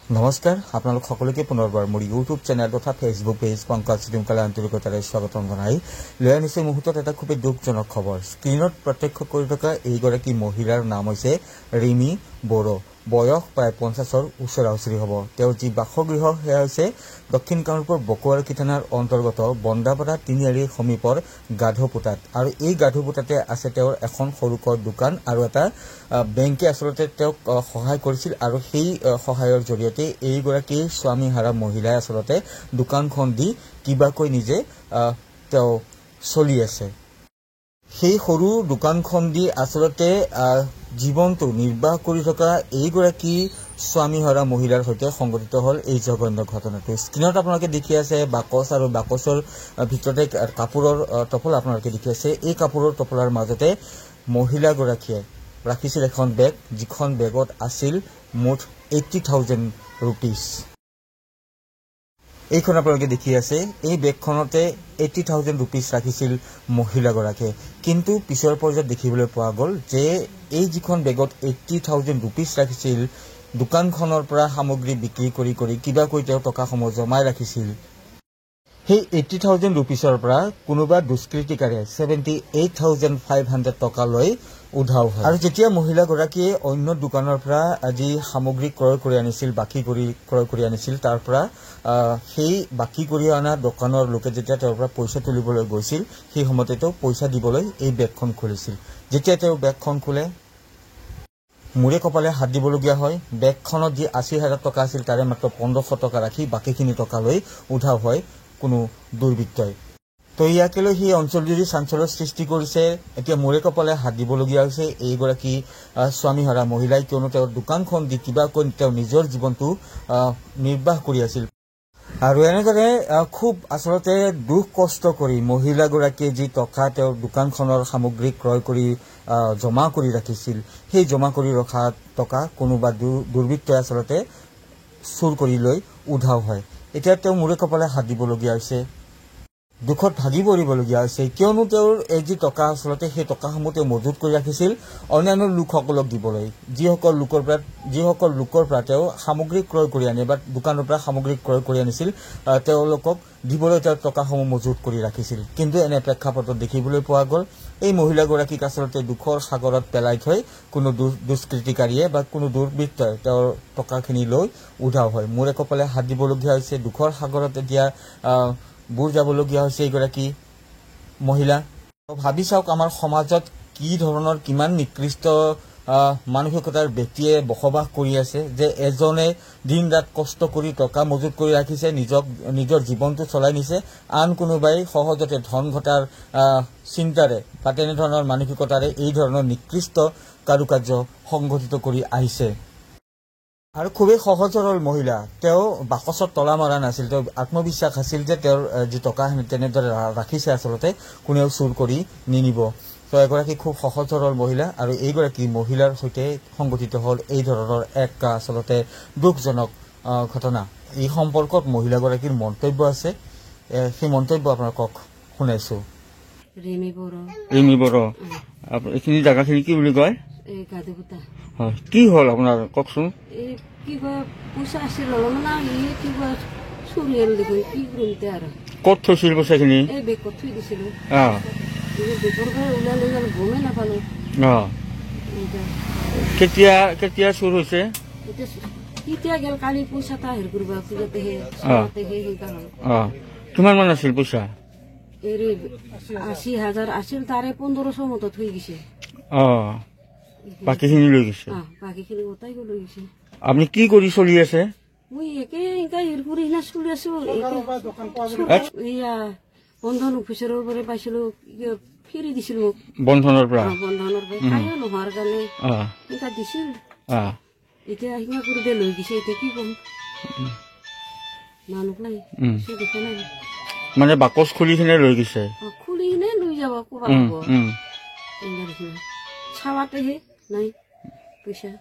নমস্কাৰ, আপোনালোক সকলোকে পুনৰবাৰ মোৰ ইউটিউব চেনেল তথা ফেচবুক পেজ পংকজ ডিমকালে আন্তৰিকতাৰে স্বাগতম জনাই লৈ আনিছে মুহূৰ্তত এটা খুবেই দুখজনক খবৰ। স্ক্ৰীণত প্ৰত্যক্ষ কৰি থকা এইগৰাকী মহিলাৰ নাম হৈছে ৰিমি বড়ো। বয়স প্ৰায় 50ৰ ওচৰা ওচৰি হ'ব। তেওঁৰ যি বাসগৃহ সেয়া হৈছে দক্ষিণ কামৰূপৰ বকো আৰক্ষী থানাৰ অন্তৰ্গত বন্দাপাৰা তিনিআলিৰ সমীপৰ গাধপুতাত। আৰু এই গাধপুতাতে আছে তেওঁৰ এখন সৰুকৈ দোকান আৰু এটা বেংকে আচলতে তেওঁক সহায় কৰিছিল আৰু সেই সহায়ৰ জৰিয়তে এইগৰাকী স্বামীহাৰা মহিলাই আচলতে দোকানখন দি কিবাকৈ নিজে তেওঁ চলি আছে। সেই সৰু দোকানখন দি আচলতে জীৱনটো নিৰ্বাহ কৰি থকা এইগৰাকী স্বামীহাৰা মহিলাৰ সৈতে সংঘটিত হ'ল এই জঘন্য ঘটনাটো। স্ক্ৰীণত আপোনালোকে দেখি আছে বাকচ আৰু বাকচৰ ভিতৰতে কাপোৰৰ টোপোলা আপোনালোকে দেখি আছে। এই কাপোৰৰ টোপোলাৰ মাজতে মহিলাগৰাকীয়ে ৰাখিছিল এখন বেগ, যিখন বেগত আছিল মুঠ 80,000 ৰুপিজ। এইখন আপোনালোকে দেখি আছে, এই বেগখনতে 80,000 ৰুপিজ ৰাখিছিল মহিলাগৰাকীয়ে। কিন্তু পিছৰ পৰ্যায়ত দেখিবলৈ পোৱা গ'ল যে এই যিখন বেগত 80,000 ৰুপিজ ৰাখিছিল, দোকানখনৰ পৰা সামগ্ৰী বিক্ৰী কৰি কৰি কিবাকৈ তেওঁ টকাসমূহ জমাই ৰাখিছিল। সেই 80,000 ৰুপিজৰ পৰা কোনোবা দুষ্কৃতিকাৰীয়ে 78,500 টকা লৈ উধাও হয়। আৰু যেতিয়া মহিলাগৰাকীয়ে অন্য দোকানৰ পৰা যি সামগ্ৰী ক্ৰয় কৰি আনিছিল, বাকী কৰি ক্ৰয় কৰি আনিছিল, তাৰ পৰা সেই বাকী কৰি অনা দোকানৰ লোকে যেতিয়া তেওঁৰ পৰা পইচা তুলিবলৈ গৈছিল, সেই সময়তে তেওঁ পইচা দিবলৈ এই বেগখন খুলিছিল। যেতিয়া তেওঁ বেগখন খোলে, মূৰে কপালে হাত দিবলগীয়া হয়। বেগখনত যি 80,000 টকা আছিল তাৰে মাত্ৰ 1,500 টকা ৰাখি বাকীখিনি টকা লৈ উধাও হয় কোনো দুৰ্বৃত্তই। তো ইয়াকে লৈ সেই অঞ্চলজুৰি চাঞ্চল্যৰ সৃষ্টি কৰিছে। এতিয়া মূৰে কপালে হাত দিবলগীয়া হৈছে এইগৰাকী স্বামীহাৰা মহিলাই, কিয়নো তেওঁৰ দোকানখন দি কিবাকৈ তেওঁ নিজৰ জীৱনটো নিৰ্বাহ কৰি আছিল। আৰু এনেদৰে খুব আচলতে দুখ কষ্ট কৰি মহিলাগৰাকীয়ে যি টকা তেওঁৰ দোকানখনৰ সামগ্ৰী ক্ৰয় কৰি জমা কৰি ৰাখিছিল, সেই জমা কৰি ৰখা টকা কোনোবা দুৰ্বৃত্তই আচলতে চুৰ কৰি লৈ উধাও হয়। এতিয়া তেওঁ মূৰে কপালে হাত দিবলগীয়া হৈছে, দুখত ভাগি পৰিবলগীয়া হৈছে, কিয়নো তেওঁৰ এই যি টকা আচলতে সেই টকাসমূহ তেওঁ মজুত কৰি ৰাখিছিল অন্যান্য লোকসকলক দিবলৈ, যিসকল লোকৰ পৰা তেওঁ সামগ্ৰী ক্ৰয় কৰি আনে বা দোকানৰ পৰা সামগ্ৰী ক্ৰয় কৰি আনিছিল, তেওঁলোকক দিবলৈ তেওঁ টকাসমূহ মজুত কৰি ৰাখিছিল। কিন্তু এনে প্ৰেক্ষাপটত দেখিবলৈ পোৱা গ'ল এই মহিলাগৰাকীক আচলতে দুখৰ সাগৰত পেলাই থৈ কোনো দুষ্কৃতিকাৰীয়ে বা কোনো দুৰ্বৃত্তই তেওঁৰ টকাখিনি লৈ উধাও হয়। মূৰে কপালে হাত দিবলগীয়া হৈছে, দুখৰ সাগৰত এতিয়া বুৰ যাবলগীয়া হৈছে এইগৰাকী মহিলা। ভাবি চাওক আমাৰ সমাজত কি ধৰণৰ কিমান নিকৃষ্ট মানসিকতাৰ ব্যক্তিয়ে বসবাস কৰি আছে যে এজনে দিন ৰাত কষ্ট কৰি টকা মজুত কৰি ৰাখিছে, নিজৰ জীৱনটো চলাই নিছে, আন কোনোবাই সহজতে ধন ঘটাৰ চিন্তাৰে বা তেনেধৰণৰ মানসিকতাৰে এই ধৰণৰ নিকৃষ্ট কাৰুকাৰ্য সংঘটিত কৰি আহিছে। আৰু খুবেই সহজ সৰল মহিলা, তেওঁ বাকচত তলা মৰা নাছিল, তেওঁ আত্মবিশ্বাস আছিল যে তেওঁৰ যি টকা তেনেদৰে ৰাখিছে আচলতে কোনেও চুৰ কৰি নিনিব। তো এগৰাকী খুব সহজ সৰল মহিলা আৰু এইগৰাকী মহিলাৰ সৈতে সংঘটিত হ'ল এই ধৰণৰ এক আচলতে দুখজনক ঘটনা। এই সম্পৰ্কত মহিলাগৰাকীৰ মন্তব্য আছে, সেই মন্তব্য আপোনালোকক শুনাইছো। ৰিমি বড়ো। ৰিমি বড়ো, এইখিনি জেগাখিনি কি বুলি কয়? হয়, কি হ'ল আপোনাৰ কওকচোন? কিবা পইচা আছিল অলপমান, কিবা চুৰি হ'ল দেখোন, কি কৰিম এতিয়া আৰু? ক'ত থৈছিল পইচাখিনি? এই বেগত থৈ দিছিলো। বেগৰ পৰা ওলাই লৈ গ'ল, গমেই নাপালো। কেতিয়া চুৰ হৈছে? কেতিয়া গ'ল? কালি পইচা এটা হেৰি কৰিব খোজোতেহে সেইকাৰণে। কিমান মান আছিল পইচা? হেৰি 80,000 আছিল, তাৰে 1,500 মতো থৈ গৈছে। বাকীখিনি লৈ গৈছে? বাকীখিনি গোটাই লৈ গৈছে। আপুনি কি কৰি চলি আছে? মই একে এনেকা হেৰি কৰি চলি আছো। এয়া বন্ধন অফিচাৰৰ পৰা পাইছিলো, ফ্ৰী দিছিল মোক। বন্ধনৰ পৰা? বন্ধনৰ পৰা খায়ো নোহোৱাৰ কাৰণে এনেকা দিছিল। এতিয়া সেনেকা কৰোঁতে লৈ গৈছে, এতিয়া কি ক'ম? মানুহ নাই, দেখা নাই। মানে বাকচ খুলি কিনে লৈ গৈছে? খুলি কিনে লৈ যাব ক'ৰবাত, চাৱাতেহে নাই পইচা।